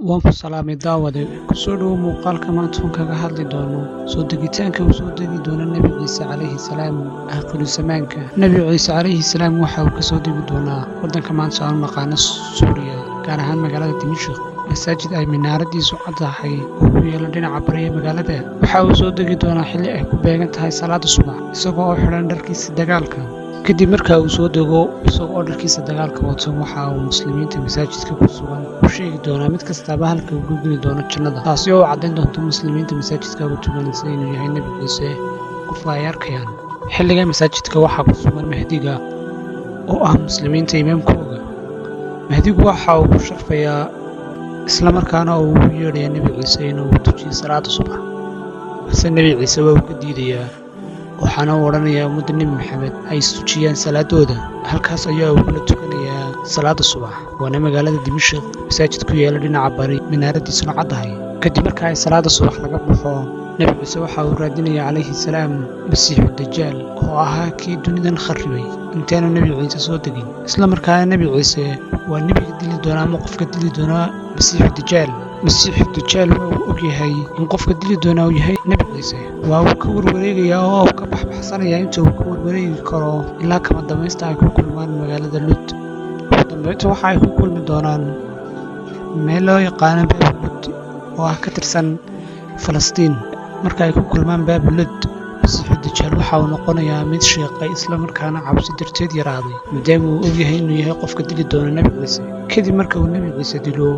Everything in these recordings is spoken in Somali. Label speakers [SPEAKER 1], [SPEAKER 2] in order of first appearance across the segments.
[SPEAKER 1] Waan ku salaamay daawade. Ku soo dhowow muuqaalka maanta oon kaga hadli doono soo degitaanka uu soo degi doono Nebi Ciise calayhi salaam aakhiru zamaanka. Nebi Ciise calayhi salaam waxa uu ka soo degi doonaa waddanka maanta aanu naqaano Suuriya, gaar ahaan magaalada Dimashq, masaajid ay minaaradiisu caddahay oo ku yaala dhinaca bari ee magaalada. Waxa uu soo degi doonaa xilli ay ku beegan tahay salaada subax, isagoo oo xidhan dharkiisa dagaalka. Kadib marka uu soo dego isagoo oo dharkiisa dagaalka wato, waxa uu muslimiinta masaajidka ku sugan u sheegi doonaa mid kastaaba halka uu ka geli doono jannada, taasi oo u caddayn doonto muslimiinta masaajidka ugu tukanaysa inuu yahay Nebi Ciise qofka ay arkayaan. Xilliga masaajidka waxaa ku sugan Mahdiga oo ah muslimiinta imaamkooga. Mahdigu waxa uu ku sharfayaa islamarkaana uu ugu yeedhayaa Nebi Ciise inuu tujiyo salaada subax, balse Nebi Ciise waa uu ka diidayaa, waxaana uu odhanayaa ummadda Nebi Maxamed ay istujiyaan salaadooda. Halkaas ayaa uu kula tukanayaa salaada subax, waana magaalada Dimashq, masaajid ku yaala dhinaca bari, minaaradiisuna caddahay. Kadib marka ay salaada subax laga baxo, Nebi Ciise waxa uu raadinaya calayhi salaam Masiixu Dajaal oo ahaa kii dunidan kharribay intaanu Nebi Ciise soo degin. Isla markaana Nebi Ciise waa nebiga dili doona ama qofka dili doona Masiixu Dajaal. Masiixu Dajaal waa uu ogyahay in qofka dili doonaa uu yahay Nebi Ciise. Waa uu ka warwareegayaa oo uu ka baxbaxsanayaa inta uu ka warwareegi karo ilaa kama dambaysta ay ku kulmaan magaalada Lud. Ugu dambeynta waxa ay ku kulmi doonaan meel loo yaqaano Baabu Lud oo ah ka tirsan Falastiin. Marka ay ku kulmaan Baabu Lud, Masiixu Dajaal waxa uu noqonayaa mid sheeqay, islamarkaana cabsi darteed yaraaday, maadaama uu ogyahay inuu yahay qofka dili doona Nebi Ciise. Kadib marka uu Nebi Ciise dilo,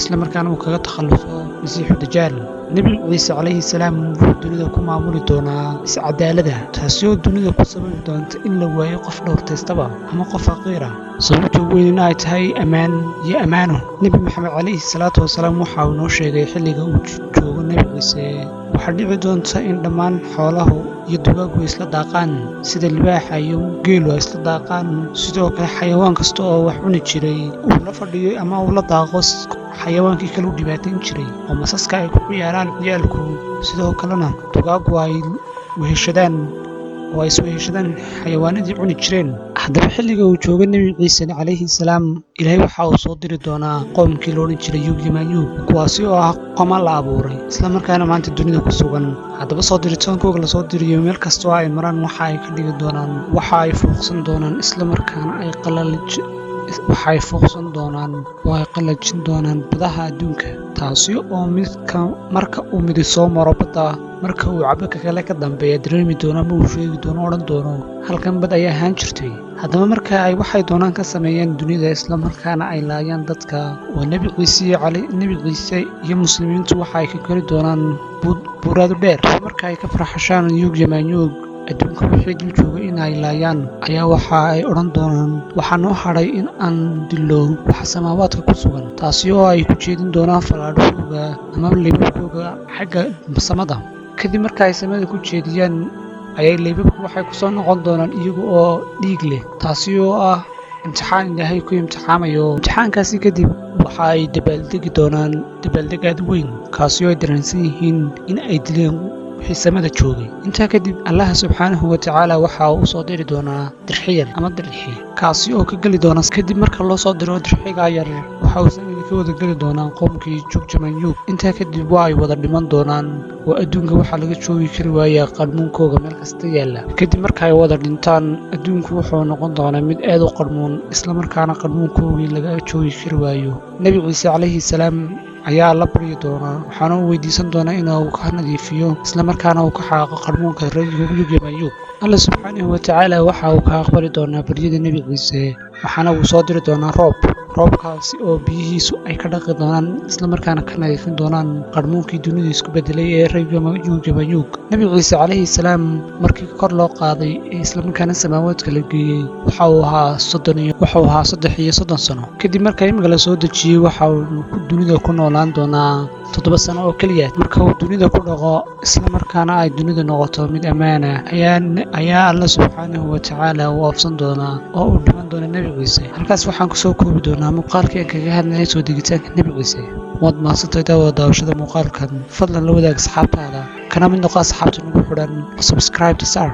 [SPEAKER 1] islamarkaana uu kaga takhalluso Masiixu Dajaal, Nebi Ciise calayhi salaam wuxuu dunida ku maamuli doonaa si cadaalada, taasi oo dunida ku sababi doonta in la waayo qof dhowrtaystaba ama qof faqiira, sababta ugu weynina ay tahay ammaan iyo ammaano. Nebi Maxamed calayhi salaatu wasalaam waxa uu noo sheegay xilliga uu joogo Nebi Ciise waxaa dhici doonta in dhammaan xoolahu iyo dugaagu ay isla daaqaan, sida libaaxa iyo geelu ay isla daaqaan. Sidoo kale xayawaan kasta oo wax cuni jiray uu la fadhiyo ama uu la daaqo xayawaankii kale u dhibaatayn jiray, oo masaska ay ku ciyaaraan ciyaalku. Sidoo kalena dugaagu ay weheshadaan oo ay isweheshadaan xayawaanadii cuni jireen. Haddaba xilliga uu joogo Nebi Ciise calayhi salaam, Ilaahay waxa uu soo diri doonaa qoomkii la odhan jiray Yuug Yamaanyuug, kuwaasi oo ah qoma la abuuray, islamarkaana maanta dunida ku sugan. Haddaba soo diritaankooga lasoo diriyo, meel kastoo ay maraan waxa ay ka dhigi doonaan, waxa ay fuuqsan doonaan, islamarkaana ay qalalij waxa ay fuuqsan doonaan oo ay qallajin doonaan badaha adduunka, taasi oo midka marka uu midi soo maro badda, marka uu cabo, ka kale ka dambeeya dareemi doono ama uu sheegi doono, odhan doono: "Halkan bad ayaa ahaan jirtay." Haddaba marka ay waxay doonaan ka sameeyaan dunida, islamarkaana ay laayaan dadka, waa Nebi Ciise iyo cali Nebi Ciise iyo muslimiintu waxa ay ka kori doonaan buuraadu dheer. Marka ay ka farxashaan Yuug Yamaanyuug adduunka wixii dul joogay in ay laayaan, ayaa waxa ay odhan doonaan: "Waxaa noo hadhay in aan dillo waxa samaawaadka ku sugan," taasi oo ay ku jeedin doonaan fallaadhahooga ama leybabkooga xagga samada. Kadib marka ay samada ku jeediyaan ayay leybabku waxay ku soo noqon doonaan iyaga oo dhiig leh, taasi oo ah imtixaan Ilaahay ku imtixaamayo. Imtixaankaasi kadib waxa ay dabaaldegi doonaan dabaaldeg aad u weyn, kaasi oo ay dareensan yihiin in ay dileen wixii samada joogay. Intaa kadib Allaha subxaanahu wa tacaala waxa uu usoo diri doonaa dirxiyar ama dirxi, kaasi oo ka geli doona. Kadib marka loo soo diro dirxigaa yar, waxa uu samada ka wada geli doonaa qoomkii Jugjamanyuug. Intaa kadib waa ay wada dhiman doonaan, oo adduunka waxaa laga joogi kari waayaa qarmuunkooga meel kasta yaalla. Kadib marka ay wada dhintaan, adduunku wuxuu noqon doonaa mid aad u qarmuun, islamarkaana qarmuunkoogii laga joogi kari waayo. Nebi Ciise calayhi salaam ayaa la baryi doonaa, waxaana uu weydiisan doonaa inuu ka nadiifiyo, islamarkaana uu ka xaaqo qarmuunka reer Yugyamaanyuug. Alla subxaanahu wa tacaala waxa uu ka aqbali doonaa baryada Nebi Ciise, waxaana uu soo diri doonaa roob, roobkaasi oo biyihiisu ay ka dhaqi doonaan, islamarkaana ka nadiifin doonaan qarmuunkii dunida isku bedelay ee reer Yugyamaanyuug. Nebi Ciise calayhi salaam markii kor loo qaaday ee islamarkaana samaawaadka la geeyey, waxa uu ahaa soddon iyo wuxuu ahaa 33 sano. Kadib marka imiga la soo dejiyey, waxa uu dunida ku noolaan doonaa 7 sano oo keliya. Marka uu dunida ku dhaqo, islamarkaana ay dunidu noqoto mid ammaana, ayaa Alla subxaanahu wa tacaala uu oofsan doonaa oo uu dhiman doona Nebi Ciise. Halkaas waxaan kusoo koobi doonaa muuqaalkii aan kaga hadlayay soo degitaanka Nebi Ciise. Waad mahadsantahay daawada daawashada muuqaalkan. Fadlan la wadaag asxaabtaada, kana mid noqo asxaabta nagu xidhan. Subscribe to sar.